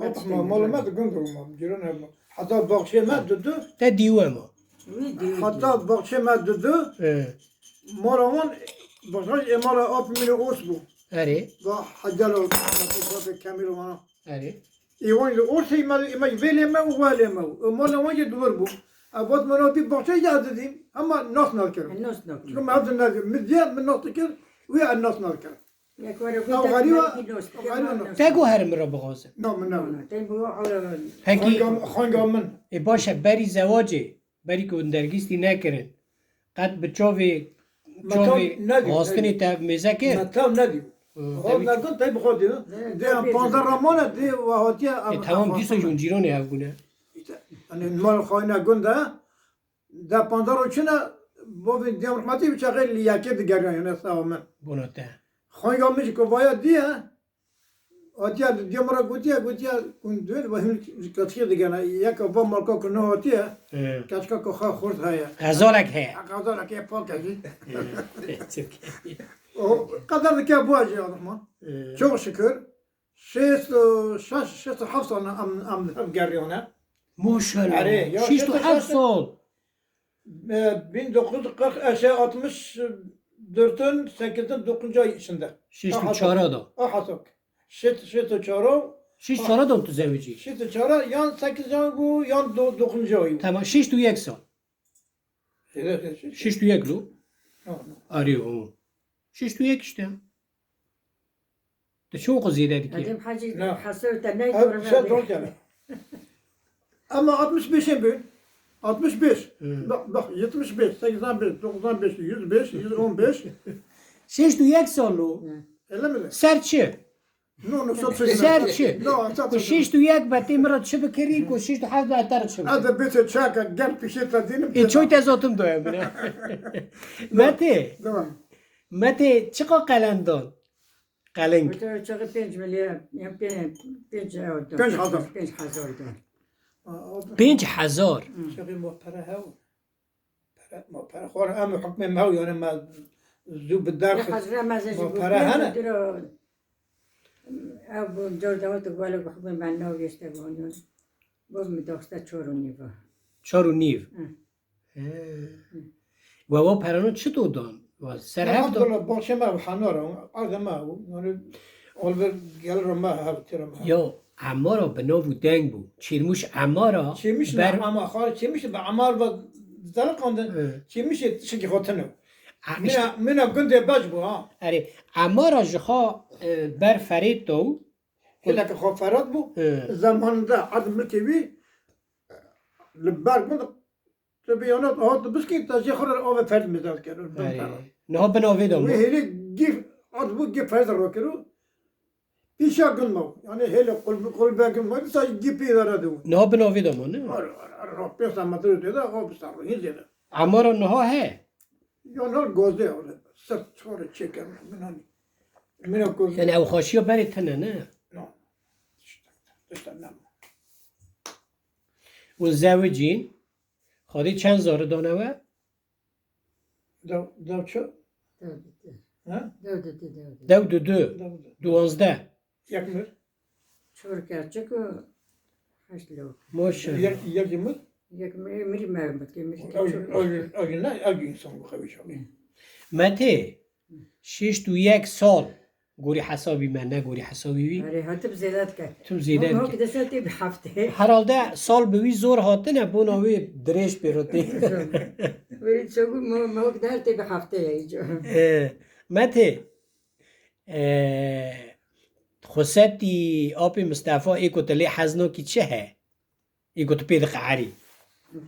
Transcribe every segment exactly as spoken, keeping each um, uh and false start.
Heta mala me di gund bû, cîran hebû. Heta baxçê me didu. Te dîwe ma. Wî dî, wî dî. Heta baxçê me didu. He. Mala wan, baxçê ê mala ap min ê ors bû. Erê. Va Hecel û Kemîl wana. Erê. Ê wan li ors ê me, ê me vê lê me û we lê me. Ê mala wan jî dûr bû. Ev got min ot bî baxçe jî ez didîm. Hema nas nakirim. Nas nakirim. Çunke me ev din nakirim. Min diye min nas dikir. Wî ez nas nakirim. Yek were Ew gota xerîba, belkî dost, ew xerîba no. Te got here min re bixwaze. No, min ne. Te bu hala Pekî, Xanga, xanga min. Ê baş e, berî zewacê, berî ku hûn dergîstî nekirin, qet bi çavê, Me çavê tav nedî, xwastinê nedî. Te mêze kir? Me tav nedî. Hı, Hol tabii. Negun te bi xwe diyo. Ne, De tabii. Panzdeh ramane de ve hatiye Ê, em, tamam, em dîsa xwastin. Ji hûn cîranê hev bûne. İşte, hani mal xayna gunda. De panzdeh roj çine, bavê diyam rehmetî bi çaxê li yekê digeriyan, yani sağ min. Bona te. Xwanga min jî ku vaya diye, hatiye li diyam re gotiye, gotiye, ku duyên ve hûn ji keçikê digene, yeka va malka ku ne hatiye, He. Keçika ku xwe xurt heye. Xezalek heye. Xezalek heye, pak e jî. He. Çirkê. O qeder dike bu jî Abdurrahman. He. Çok şükür. Şêst û şeş, şêst û heft sal em, em hev geriyane. Maşallah. Erê, ya şêst û heft şêst û şeş sal. E, bin dokuz yüz kırk, e, şey, altmış dördün, sekizin, dokuzuncu ay içinde. Şêst û çar da. Aha, sok. Şêst, şêst û çar. Şêst û çar da tu zewicî. Şêst û çar, yan sekiz ay bu, yan do-, dokuzuncu ay bu. Tamam, şêst û yek sal. Evet, evet, evet. Şêst û yek lo? Ha, ha. Arê o. Şêst û yek işte. Tu çi oku zêde dikî? Edem Hacı Ne. Hesavê te ne Ev doğru şey verdi. Doğru gene. Ama altmış beşin bin. Altmış beş. Hı. Bak, bak, yetmiş beş, seksen beş, doksan beş, yüz beş, yüz on beş. Şêst û yek sal o. Hı. Öyle mi? Ser çi? No, no, sat Ser çi? No, sat Ku şêst û yek be tê min re çi bikirî, ku şêst û heft be te re çi bikirî? Hadi bir şey çaka, gel pişe ta dinim. E, çoy te zotum doya bine. Mete. Tamam. Mete, çiqa qelen don? Qeleng. Wexta çaxê pênc milyar, yan pê-, pênc ew don. Pênc hezar. Pênc hezar don. Aa, o Pênc hezar. Hı. Çaxê ma pere hew. Pere, ma pere xwar em hukmê me hew, yani me zû bi derx. Ya hazre me zê ma ji pere hene. Dira, ev bu car dawa tu gale bi hukmê me nav işte bu, yani. Bu mi doxta çor û nîv. Çor û nîv. Hı. He. Wewa perano çi to dan? Wa ser hev dan? Elhamdulillah, başê me ev hemar e, erdê me ew, yani, olver gel re me hev, tira me hev. Ya, Emara bi nav û deng bû. Çêrmûş Emara Çêmiş ber- ne ama, xar Çêmiş be Emar ve zeliqandin, Hı. Çêmişê tiştekî xwe tune. A, Mina, işte. Mina gundê bec bû, ha. Erê, Emara ji xwe, e, ber Ferêt do. Hele ki xwe Ferhat bû, Hı. Zamanında erd milkê wî, li ber gund Tu bi yanat hat biskî, te jê xwe re ave ferd mezar kir, bin Erê. Tara. Niha bin avê de Wê ma. Hêlê gîf, at bû gîf ferd ro kiro. Pîşa gund ma. Yani hêlê qulbe, qulbe gund ma, sa gîf pî dara de. Niha bin avê de ma, ne? Ar, ar, ar, ar, pênc metre de, av sar, hin zêde. Emara niha he? Ya niha gozde, öyle. Sırt sonra çeker, min hani. Min o Yani ew xweşiya berê tine, ne? No. İşte, işte ne? Û zewicîn, Xwedê çend zarê dane we? Dew, dew çi? Dew dide. Ha? Dew dide, dew dide. Dew dudu. Dew dudu. Duwazdeh. Yek mir. Çor keçik û heşt lewk. Maşallah. Yek, yek mir. Yek mir, mirî me, mirî me. Ew, ew, ew ne, ew insan bu xewî şawî. Metê, şêst û yek sal. Gorî hesabî me, ne gorî hesabî wî. Erê, ha tu bi zêde dike. Tu bi zêde dike. Mehok dese tê bi heftê. Herhalde sal bi wî zor hatine, bona wê dirêj pê re tê. Wê çabû me-, mehok der tê bi heftê ye îco. Ee, Metê, ee, xwesetî apê Mistefa ê ku tu lê hez nakî çi he? Ê ku tu pê diqeherî.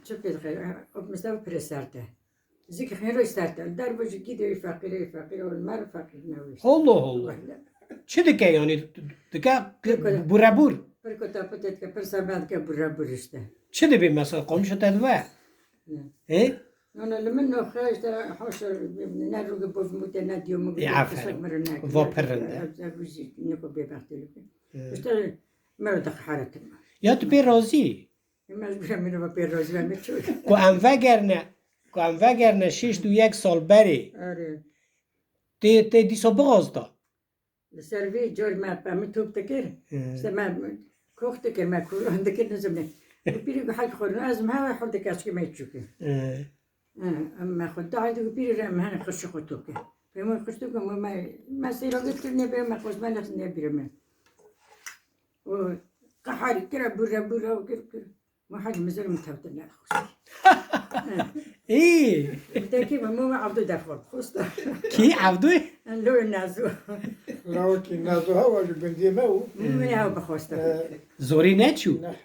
Çi pê diqeherî? Mistefa pire sert e. Zikî xêro sert e. Derve ji gîdê wî feqîr e, feqîr e, mer feqîr ne wî. Allah Allah. Wele. Çi dike yani? Dike Pir ku burebur. Pir ku tapite dike, pir sebe dike burebur işte. Çi dibê mesela komşu te dibe? Ne. He? Nana li min noxe işte haşa ne rûgê bov mute ne diyo mu. E, aferin. Va pir rind e. Ev, ev jî ne ku bêbextê li. E. İşte me diqeheritim. Ya tu pê razî? Mecbûr em ê pê razî be, me çû. Ku em vegerine, ku em vegerine şêst û yek sal berê. Erê. Tê, tê dîsa bixwazta. Li ser vê car me, me top dikir. Hı. İşte me, Kox dikir me ku dikir nizim ne. Pîrê ku hek xwe ez me hewe hol dike çikê me çûke. Ee. Em me xwe dahil dike pîrê re em hene xişi xwe toke. Pê me xişi toke me me seyra gir kir ne be me xwe me ne bîre me. O qehar kira bûre bûre kir kir. Ma hecî mizir min tewte ne xweş. Î. Dekî min mû Evdo derxor bixwesta. Kî Evdo? Lo Nazo. Lawekî Nazo hewa ji gundiyê me û. Mû min hewa bixwesta. Zorî neçû? Ne.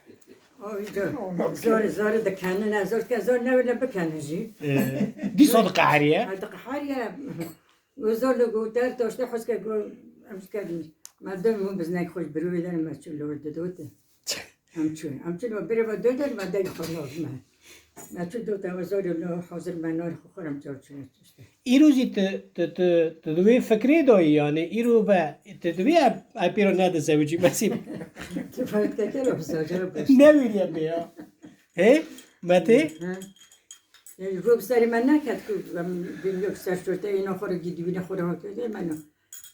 Oy do. Zor, zor dikene, ne zor ke zor ne wile bikene jî. Dîsa diqeheriye. Ha, diqeheriye. Û zor li goter taşte hezke go em şikerdin. Me dem hûn biznek xweş birû vêder me çû li wir didote. Em çûn. Em çûn ve birê ve döder me deng xwe lazim e. Me çû dota ve zor li hazir me nar xwe xwe em çaw çûn işte. Îro jî tu, tu, tu, tu di wê fikrê de yî, yanî îro ve tu di wê ep-, epîro nedizewicî mesî. Tu fark tekere bizaca baş. Ne wîriye be ya. He? Mete? Hı. Yani, bu serê me neket ku em bin yok ser şorte, êna xwe re gidî, bîne xwe re hakete, me ne.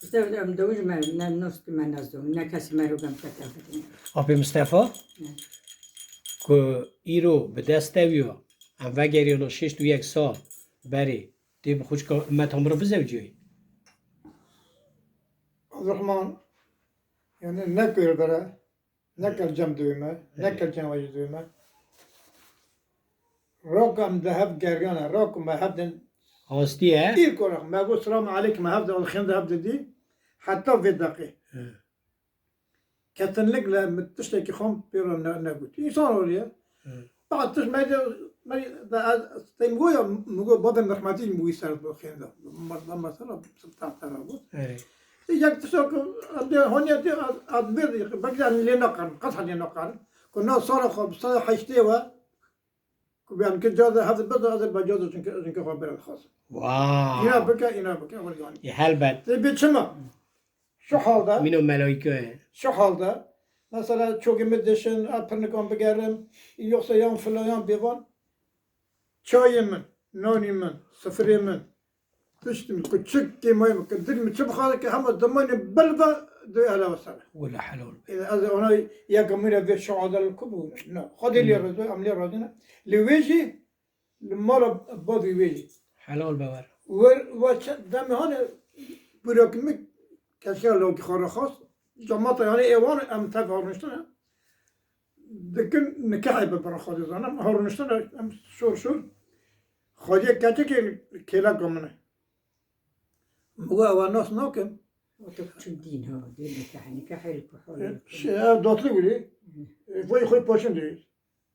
Îşte em dewij me ne nos ki me ne zon, ne kesî me ro bem kete bidin. Apê Mistefa? Ne. Ku îro bi dest ew yo, em vegeriyona şêst û yek sal berê, tê bi xwişka me tam re bizewciyayî. Abdurrahman, yani ne kuyur bere? Ne kel cem duyme, ne kel cem wajî duyme. Rok em de hev gergane, rok me hev din. Hastiye. İlk olarak me got selamu aleykum, me hev de al xênde hev de dî. Heta vê deqê. He. Kesinlikle mi tiştekî xom pêro ne, ne got. İnsan oluyor. Hı. Bad tişt me de, me de, ez, tem goya, mi got, babê merhmetî mi wî ser bo xênda. Mer-, mesela, tahta ra bû. Evet. Yek tişt ku, em de, honiye de, ad, ad bir, belki de lê nakarin, qet lê nakarin. Ku na sala xwe, bi sala heştê we, ku ben ki caze hadi bida, hadi ba caze çünkü, çünkü xwe bir xas. Wow. Îna bike, îna bike, wal yani. E, helbet. Te bi çima? Şu halde. Mîno melayîke ye. Şu halde. Mesela çokê min dişin, a pirnikan bigerim, yoksa yan filan yan bêvan. Çayê min, nanî min, sifirê min, tiştî min, ku çi kêmayê min, ku dil min çi bixwaze ke hema dimanê bil ve duyê hele ve sere. Wela helal be. Ê, ez ona yeka min re vê şuada li ku bû? Na. Xwedê lê razî, em lê razî ne. Lê wê jî Li mala bavê wê jî. Helal be wer. Wer, we çi, demê hane bûrek min keşiya lawkî xwe re xwest. Camata yani êwan em tev hewrniştine. Dikin nikehê bi bira xwe dizanim. Hewrniştine em şor şor. Xwediyê keçikê kêleka min e. Min got ewa nas nakim. O tu çi dîn ha, dîn nikehê, nikehê li ku holê. Şey, ev datli wî. Hı. Vay xwe paşin dê.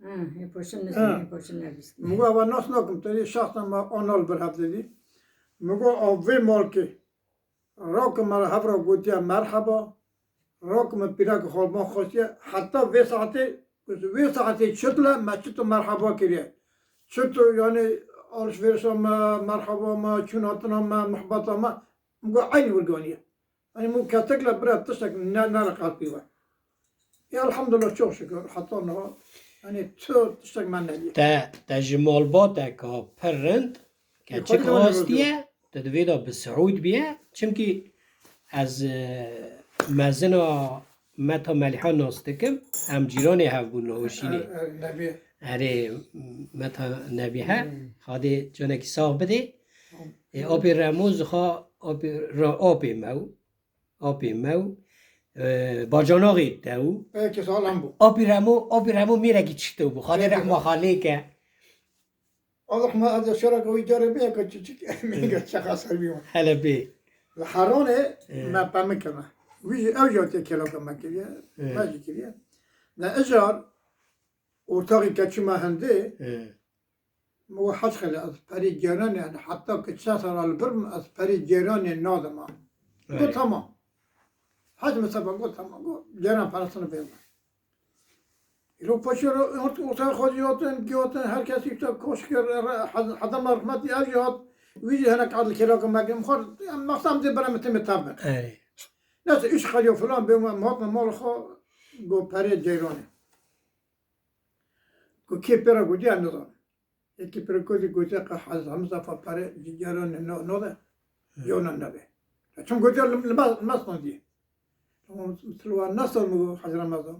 Ha, hê poşin Ha. Nizî, hê poşin nebîst. Min got, "Eva nas nakim, te dî şexsen me anal bir hev didî." Min got, "Ev vê malkê." Rakim me hev re gotiye merheba. Rakim me pîrek xalban xwestiye. Heta vê saetê, vê saetê çitle me çito merheba kiriye. Çito, yani, alışverişa me, merheba me, çûn hatina me, muhbeta me. Min got, eynî wir ganiye. Hani mû ketik le bira tiştek ne, ne re qelpî we. Ya elhamdulillah, çok şükür, heta niha, hani tu tiştek me nediye. Te, te ji malbateka pir rind, keçik hastiye, tu divê de bi siûd biye. Çimkî ez, e, mezina Meta Melîha nas dikim. Em cîranê hev bûn li Hûşînê. E, e, Nebî. Erê, Meta Nebîhe. Hmm. Xadê canekî sax bidê. E, apê Remo zixa, apê Re-, apê me û, apê me û, e, bacanaxê te û. Belkî salam bû. Apê Remo, apê Remo mêrekî çito bû. Xadê Belkî rehma xalê ke. Allah me ez şerek wî carê bê ke çiçik, min ke çaxa ser bî. Hele bê. Li Heranê E. me pemik keme. Wî jî ew jî tê kêlaka me kiriye. E. Me jî kiriye. Ne ijar, ortaxî keçû me hindê. E. Min got, "Hec Xelî, ez perê ceyranê, yani heta ki çend sala li vir bim, ez perê ceyranê nadim." Got, Erê. "Tamam." Hec Mistefa got, "Tamam." Got, "Ceyran parasını ver." Îro paşê re, ort-, ortaya xwe jî hatin, gihatin, her kes işte koş kir, re-, hed-, hedema rehmetî ev jî hat, wî jî hinek adil kêlaka me kir. Xwe, ya, mexsem dê bira min timê tev bin. Erê. Neyse, üç xeliyo filan bê me, me hatin mal xwe, got, "Perê ceyranê." Ku kê pê re gotiye, em nizanin. Yekî pir gotiye, gotiye, qe Hezrê Mistefa pere cîgeran ne, ne, ne de, Hı. Yewna nebe. Ya çim gotiye, li, li me, me standiye. Tamam, Mistefa nasıl mı bu Hezrê Mistefa?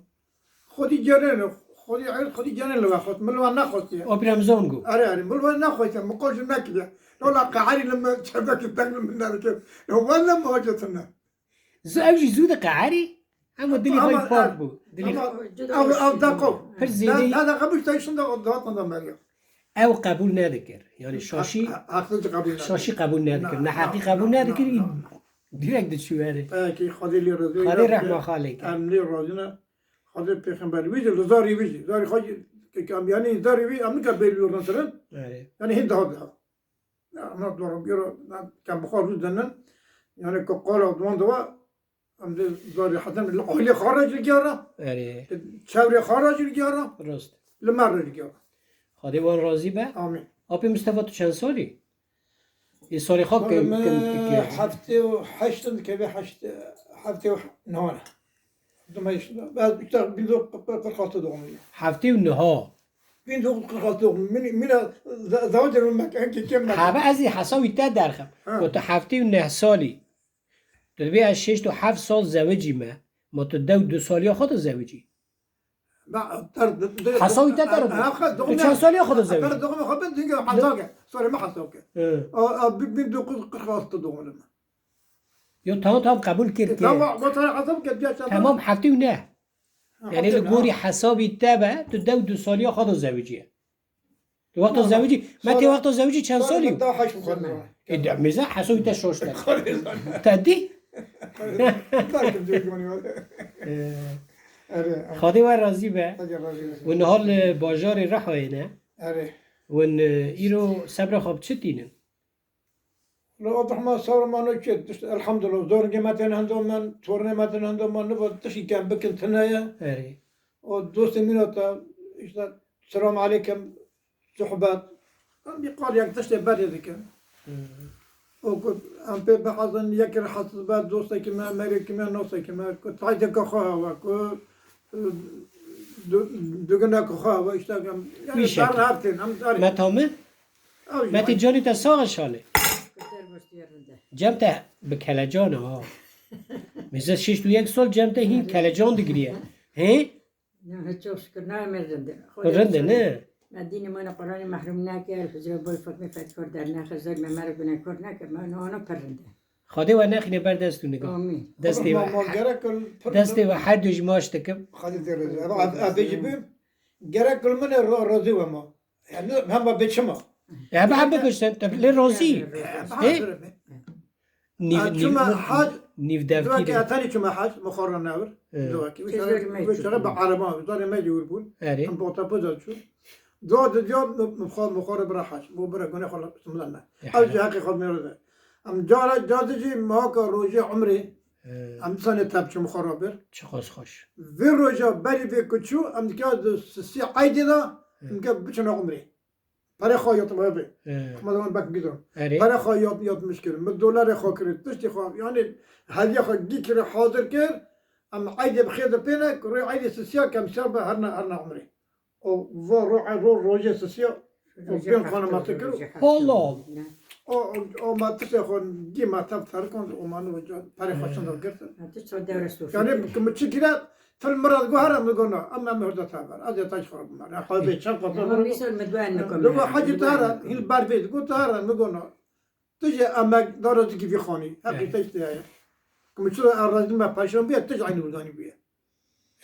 Xwedî gelên, xwedî erd, xwedî gelên li we xwest. Min li we nexwestiye. Apî Remzan got. Erê, erê, min li we nexwestiye. Min qol ji nekiriye. Lola qeherî li min çebekî teng li min derket. Ya we ne muhacetine. Zû ew jî zû diqeherî. Ama dilê xwe Ama, pak bû. Dilê ama, Ew, ew deqo. Pir zêde. Da, da, da, qebûl tey şunda o da, da, da, meriya. Ew qebûl nedikir. Yani şaşî, Ha- ha- Haksız kabul şaşî qebûl nedikir. Na, Neheqî na, qebûl na, nedikir. na, na. Direkt diçû erê. Peki, Xwedê lê razî Xwedê ya rehma ki, xalê ke. Em lê razî ne. Xwedê pêxember wî jî, li zarî wî jî. Zarî xwe jî, ke, ke em, yani zarî wî, em nika bêl wî rintirin. Erê. Yani hîn daha daha. Ya, em na dora bira, na, kem bi xwe rû dinin. Yani ke qala duwan de wa, em dê zarî heten li ailê xwe re jî gera. Erê. Çevrê xwe re jî gera. Rast. Li me re jî gera. Xwedê wan razî be. Amîn. Apê Mistefa, tu çend salî? Ê salê xwe Salê kim, me kim, kim, heftê û heşt in, dikeve heşt, heftê û nehane. Dima işte, ben işte bin dokuz yüz kırk altı doğumluyum. Heftê û neha. Bin dokuz yüz kırk altı doğumluyum. Min, mina za-, zavac rû mek, en ki kim mek. Hebe ez ê hesabî te derxim. Ha. Ku tu heftê û neh salî. Tu dibê ez şêst û heft sal zewicî me. Ma tu dew du saliya xwe de zewicî. Hesabî te ter. Tu çend saliya xwe de zewicî? Ter doğum xwe bin dingê hesab ke. Sorry, me hesab ke. He. A, a, bin dokuz yüz kırk altı doğumluyum. Yo, tamam, tamam, qebûl kir, kir. Tamam, bu sana hesab ke, diya çatal. Tamam, heftê û neh. Ha, Yani li heftê û neh. Gorî hesabî te be, tu dew du saliya xwe de zewicî ye. Tu wexta Tamam. zewicî, me tê Sonra- wexta zewicî çend Sonra salî? Daha haş mı Sonra. E, de, mizah hesabî te şaş te. Te dî? Belki diyor ki onu. E, Erê, erê. Xwedê we razî be. Hadi razî olsun. Win niha li bajarê Rihayê ne. Erê. Win, e, îro sebra xwe bi çi tînin? Lo Abdurrahman, sabra ma no çi? İşte, elhamdülillah, zorgê me tên hendo men, tornê me tên hendo men, nibo tiştî kem bikin tine ye. Erê. O dostê min ata, işte, selam aleyküm, sohbet. Em bir qal yek tiştê berê dikin. Hı. O ku em pê bihezin, yek rahatsız be, dostekî me, merekî me, nosekî me, ku taydeke xwe hewa, ku, e, du-, dugineke xwe hewa, işte, em, yani, Wî şekil. Dar her tên, em dar- Meta mi? Ew jî Metî canî te sax e şalê. Kuter goştiye rinde. Cem te bi kelecan e ha. Mêze şêst û yek sal cem te hîn kelecan digiriye. Hê? Ne, çok şükür, ne me rinde. Rinde, ne? Me dînê me ne Qur'anê mehrûm neke, el huzura boy Fatma Fetkor dernexe, zor me mera gunekor neke, me ne ona pir rinde. Xwedê we nexîne ber dest û niga. Amîn. Destê we, Ama gerek kul pir destê we her du ji maş dikim. Xwedê tê razî. Eva, ev, ev jî bim. Gerek kul min ra-, razî we ma. Yani hem be çima. Ya be hem bikuştin, te lê razî. He? Nîv, Ha, nîv, çima hac, nîv devkî duweke de. Etanî çima hac, muxarra navir. He. Duweke. Tezor me Wî çare be araba, zarê me jî wir bûn. Erê. Em bota poza çû. Dua de diyor, muxar, muxarra bira hac. Bu bira gune xala sımdan ne. Ya Ev jî hela. Heqê xwe me de. Em cara, cara jî maka rojê umrê. He. Em dîsanê tep çû muxarra bir. Çiqas xweş. Vê roja berî vê ku çû, em dikâ di sisî eydê de, He. em dikâ biçin umrê. Perê xwe yatım abi. He. Hikmet zaman bak gidiyorum. Erê. Perê xwe yat, yatmış kirin. Min dolarê xwe kirin. Tiştê xwe, yani hediye xwe gî kirin, hazir kir. Em eydê bi xêr de pêne, rê eydê sisiya kem siya be herna, herna umrê. O va ro, ro, rojê sisiya, o Rojê bin xwana hafta, masa kir. Rojê hafta. Allah Allah. Ne? O, o, o ma tiştê xwe gî ma tap terkon, o ma ne hoca, perê xwe çanda girtin. Ha, tu ço devre sofî. Yani kim çi kire, Fil mirad go hara mi go na, em em hurda taber. Ez ya taş xorab mar. Ya xwe bê çend qata Ama bir misal mi dua ne kom. Dua hacı tara, hil bar bê, go tara mi go na. Tije emek dara zikî vî xanî. Heqî Evet. Te işte ya. Kim çi erazî me paşan bîye, tije aynı buradan bîye.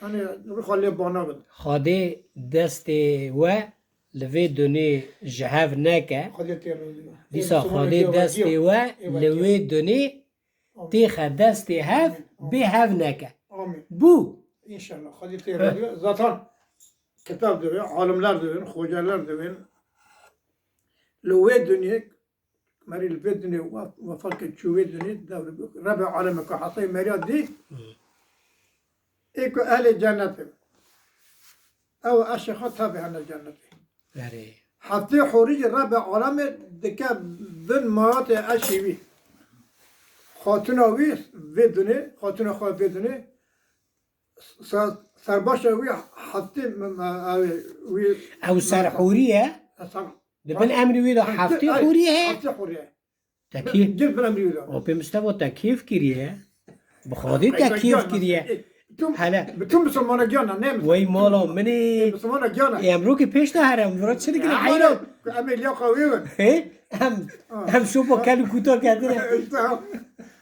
Yani ruh halle bana bid. Xwedê destê we li vê dunê ji hev neke. Xwedê tê razî be. Dîsa Ê, Xwedê Ê, destê we Ê, li Ê. Wê dunê Amîn. Têxe destê hev, Amîn. Bê hev neke. Amîn. Bû. İnşallah. Xwedê tê razî be. Zaten kitap diwên, alimler diwên, hocalar diwên. Li wê dinyê, merî li vê dinyê wef-, wefat ke çû wê dinyê, dewr Rebê alemê ku hesay meriya dî, Hı. Ê ku ehlê cennet in. Ew eşê xwe tevî hene cennetê. Erê. Heftê hûrî jî Rebê alemê dike bin mayatê eşê wî. Xatuna wî vê dunê, xatuna xwe vê dunê, se-, serbaşa wî heftê me-, me-, ew ê, wî Ew ser hûrî ye? Ser Di bin emrî wî de heftê Ay, hûrî heye? Heftê hûrî heye. Te kî? Gel bin emrî wî de. O pê Mustafa te kîf kiriye. Bi Xwedê te Ay, kîf ay, kiriye. Ay, Hele. Bütün Müslümana giyana, ne Müslüman? Wey mala min ê. Müslümana giyana. Ê, em rokê pêş de here, em vira çi dikin, heyran. Ku em ê liya qawê win. He? Em, em şopa kel û kuta kerdine. İşte ha.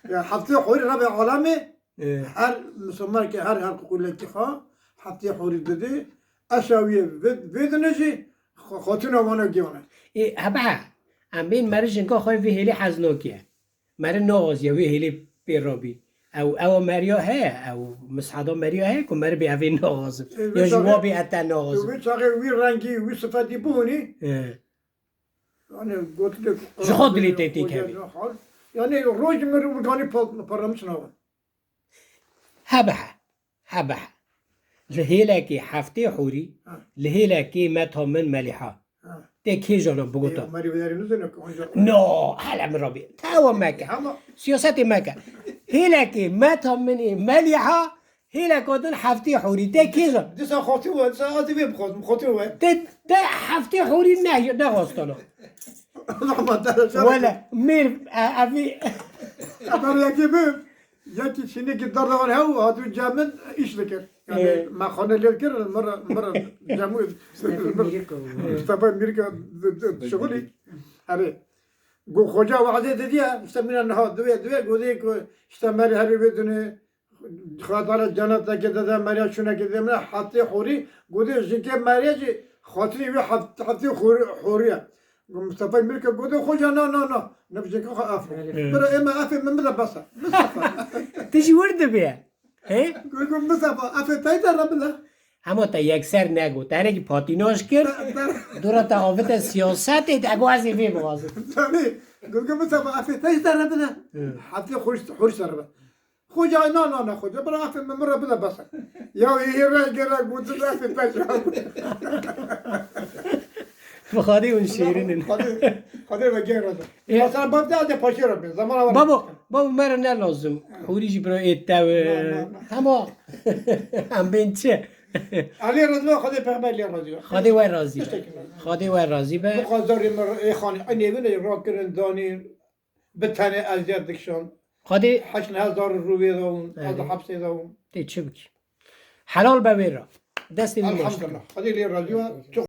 Ya, heftê hûrî Rebê alemê, e, her Müslüman ki her, her kulekî xwe heftê hûrî didî. Eşa wî vê, vê dine jî xwe, xatuna wana giyana. Ê, hebe, em bên meri jinka xwe vê hêlê hez nakiye. Meri naxaziye wê hêlê pê rabî. Ew, ew meriya heye, ew misheda meriya heye ku meri bê evê naxazin. E, wê Ya ji çaxê, wa bê ete naxazin. Wê çaxê wî rengî, wî sifetî bihûnî. E. Yani gotilê Ji xwe dilê te tê kevî. Yani roj min rû ganî pa-, paramiş nawe. Hebe he. Hebe he. Li hêlekê heftê hûrî, Ha. li hêlekê meta min Melîha. Ha. Tê kê jana bigota? Ê, Merî Wêdarî nizane ku onca No, hele min rabî. Tewa meke. Ama Siyasetê meke. Hêlekê meta min ê Melîha, hêleka din heftê hûrî. Tê kê jana? Disa xotî we, disa ez ê vê bixwazim, xotî we. Tê, tê heftê hûrî ne, nexwastana. Ama dara Wele, mêr, e, evî. Ama yekê bi. Yekî çînekî derdewan hew hatû cem min îş dikir. Yani Ee. me xane lê dikir, mir, mir cemû Mîrika. Mustafa Mîrika d-, d-, şixulî. Herê. Go xoca wazê didiye, işte mîna niha diwê, diwê, go dê ku işte merî herê vê dune, xatara cennetekê de de merî şûnekê de mine hatê xorî, go dê jinkê merî jî xatirî wê heft-, heftê xorî, xorî ye. Mustafa Mîrka go dê xoca na, na, na. Ne bi jinkê xwe af. Ee. Bira ême afê min bide bes e. Mustafa. Ti jî wir dibe. He? Go, go, Mustafa, afê te de re bide. Hema te yekser negot. Te hinekî patînaj kir. Te, te Dora te avite siyasetê, te go ez ê vê bixwazim. Tabii. Go, go, Mustafa, afê te de re bide. Hı. Heftê xorî, xorî ser be. Xoca, na, na, na, xoca, bira afê min bira bide bes e. Ya, ê, ê, re, gere, gotin, afê te jî. Bi Xwedê hûn şêrîn in. Xwedê, Xwedê ve gêr razî. E. Mesela bab de, de paşê re bin. Zamana var. Babo, babo, me re ne lazim. Hûrî jî bira ê te ve. Na, na, na. Hema. Em bên çi? Alê razî ve, Xwedê peyxember lê razî ve. Xwedê we razî. Tiştekî ne. Xwedê we razî be. Bu qazarê me ê xanî, ê nêvine rakirin, danî, bi tenê eziyet dikişan. Xwedê Heşt hezar rûvê de hûn, Evet. ez di hepsê de hûn. Tê çi bikî? Helal be wê re. Destê wî Elhamdulillah. Xwedê lê razî ve. Çok